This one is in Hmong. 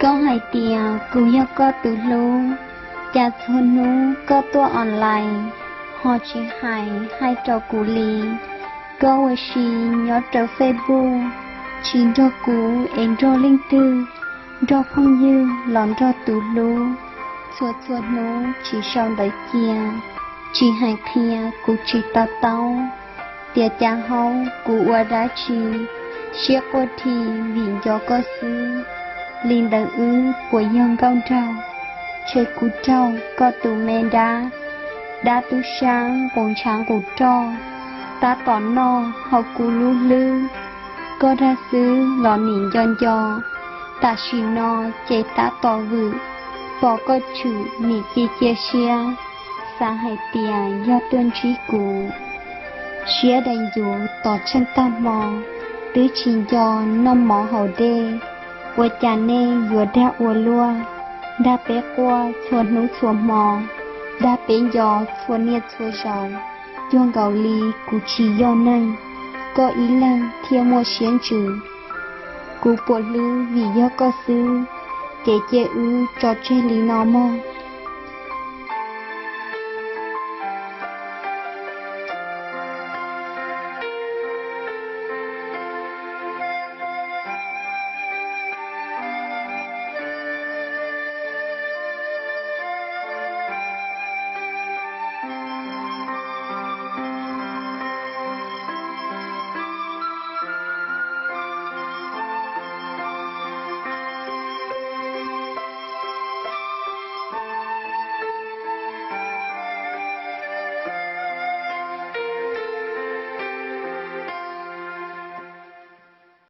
Koj hais tias kuv yog koj tus hlub, cas txhua hnub koj tuaj online ho tsis hais hais rau kuv li? Koj ua si nyob rau Facebook, tsis nrog kuv es nrog leej twg, nrog phooj ywg los nrog tus hlub, txhua txhua hnub tsis sau ntawv cia, tsis hais qhia kuv tsis to taub. Tias cas hauv kuv ua dab tsi, siab quaj dhi vim nco koj xwb. Li ntawd wb puas yog nkauj nraug? Tshe kuv raug koj tus me dab, dab tub sab nqus ntshav nqus roj, tab tom noj hauv kuv lub hlwb. Koj dag xwb los nim nco nco, tam sim no ces tab tom vwm, pom koj tshwm nim cia cia siab, xav hais tias yog tuaj ntsib kuv. Siab daim ncuv tos tsheej tag hmo, twb tsis nco noj mov haus dej, ua cas nej yuav dag ua luaj? Dag peb quaj txhua hnub txhua hmo, dag peb nco txhua niaj txhua zaus, cuag nkaus li kuv tsis yog neeg, koj ib leeg thiaj muaj siab ntsws. Kuv puas hlwb vim yog koj xwb, ces cia wb tso tseg li no mog.